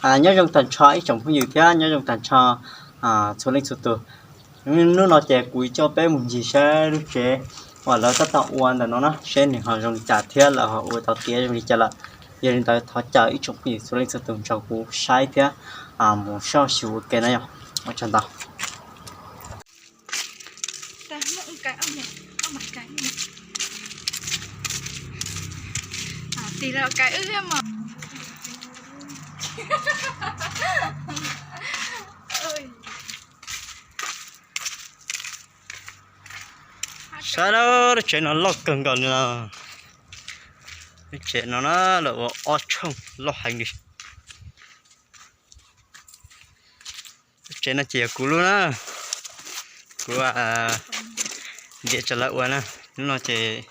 Nyob zoo tag nrho ib tsoom phooj ywg thiab nyob zoo tag nrho txhua leej txhua tus. Hnub no ces kuv coj peb mus ncig saib lub tsev uas lawv tab tom ua ntawm no na, seb nws ho zoo li cas thiab lawv ho ua tau tiav zoo li cas lawm. Yog li ntawd thov caw ib tsoom phooj ywg txhua leej txhua tus nrog kuv saib thiab mus soj xyuas ua ke na yom. Ua tsaug ntau. Saib na, lub tsev no loj kawg nkaus li no. Lub tsev no na, lawv ua ob tshooj loj heev li. Lub tsev no ces yog kuv lub na, kuv ntiam tsam lawv ua na. Lub no ces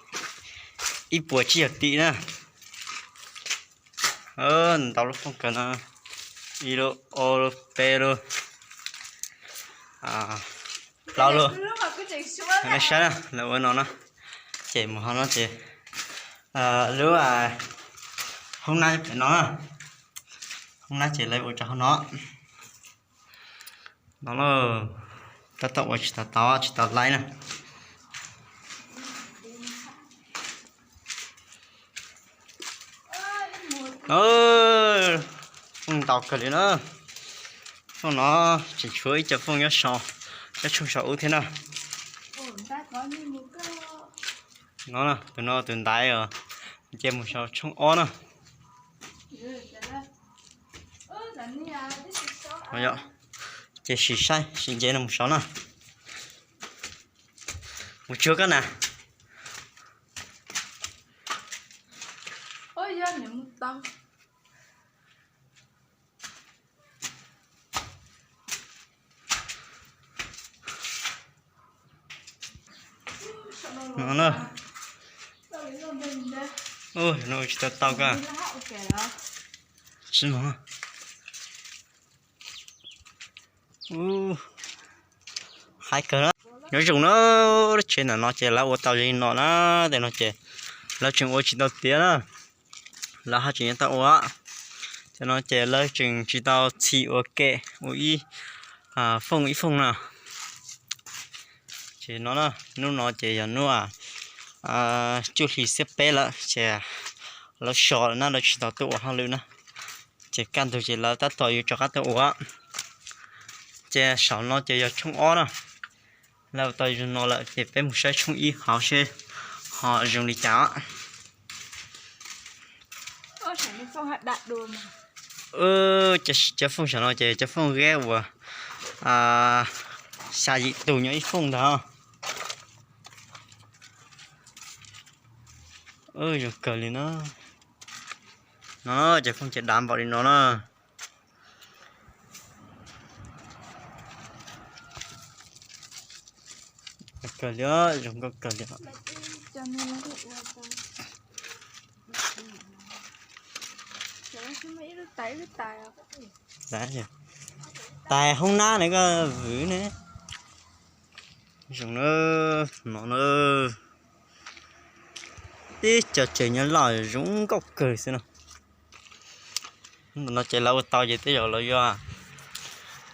ib puas tsib caug tim na. Ntau lub fooj kawg no, ib lub, ob lub, peb lub, plaub lub. Nej saib na, lawv ua no na, ces mus hauv no ces lub hoob nab pem no, hoob nab ces lawv ua rau hauv no. No na, tab tom ua tsis tau tau tsis tau laib na. Fooj ntau kawg li na. Fooj no tseem tshuav ib co fooj nyob saum, nyob tshooj saum ub thiab na. No, tus no tus ntaiv os, nce mus saum tshooj ob na. Ces sim saib sim nce no mus saud na. Mus tsuag koj na. No na. Ua no tsis tau tau koj. Tsis mus. Haib kawg na. Nyob zoo na, lub tsev ntawm no ces lawv ua tau li no na, tej no ces lawv tseem ua tsis tau tiav na, lawv haj tseem yuav tau ua. Cov no ces lawv tseem tsis tau txhim ua ke, ua ib fooj ib fooj na. Ces no, hnub no ces yog hnub cuaj hli xiab peb lawm ces lawv so lawm na, lawv tsis tau tuaj ua hauj lwm na. Ces kaj ntug ces lawv tab tom yuav rov qab tuaj ua. Ces saum no ces yog tshooj ob na. Lawv ua tau zoo no lawm ces peb mus saib tshooj ib hauv seb ho zoo li cas os. Cov fooj saum no ces cov fooj gheb uas xya yim tus nyob ib fooj ntag. Zoo kawg li na. No cov fooj ces dav npaum li no na. Kawg li, zoo nkauj kawg li. Tais hoob nab ne koj vwv ne. Zoo na, no na. Tib co tsev nyob loj zoo nkauj kawg xwb no. Ntawm no ces lawv ua tau ces tej zaum lawv yuav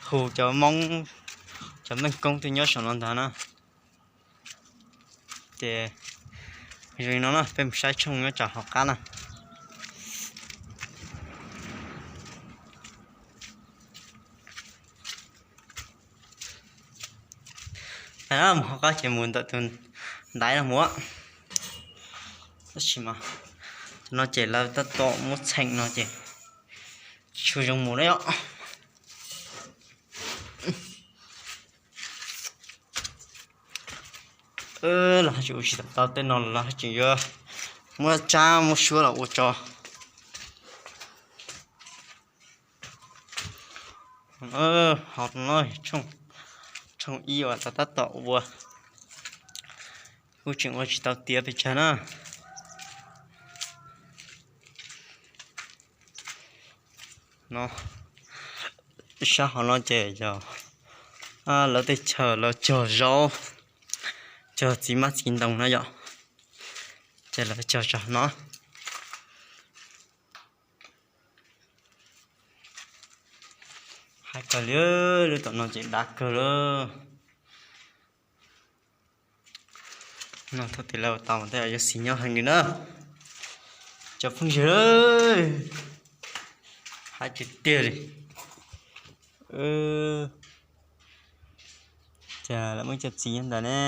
hu cov Hmoob, cov meej koob tuaj nyob saum no ntag na. Ces zoo li no na, peb mus saib tshooj nyob rau hauv qab na. Mus hauv qab ces mus ntawm tus ntaiv no mus. Tab sis mas cov no ces lawv tab tom muab txheem no ces tsis tshua zoo mus na yom. Los haj tseem ua tsis tau tau tej no los haj tseem yuav muab tsab muab suab los ua tso. Hauv no tshooj ib uas tab tom ua, kuj tseem ua tsis tau tiav pes tsawg na. No, sab hauv no ces yog lawv tej chaw lawv cog zaub, cog txiv mab txiv ntoo na yom. Ces lawv cog tso no. Kawg li, lub tom no ces dav kawg li. No thaum twg lawv ua tau mas tej zaum yuav xis nyob heev li na. Cov phooj ywg, hais tiag tiag li. Cas lawv muaj cov txiv nyob ntawd ne.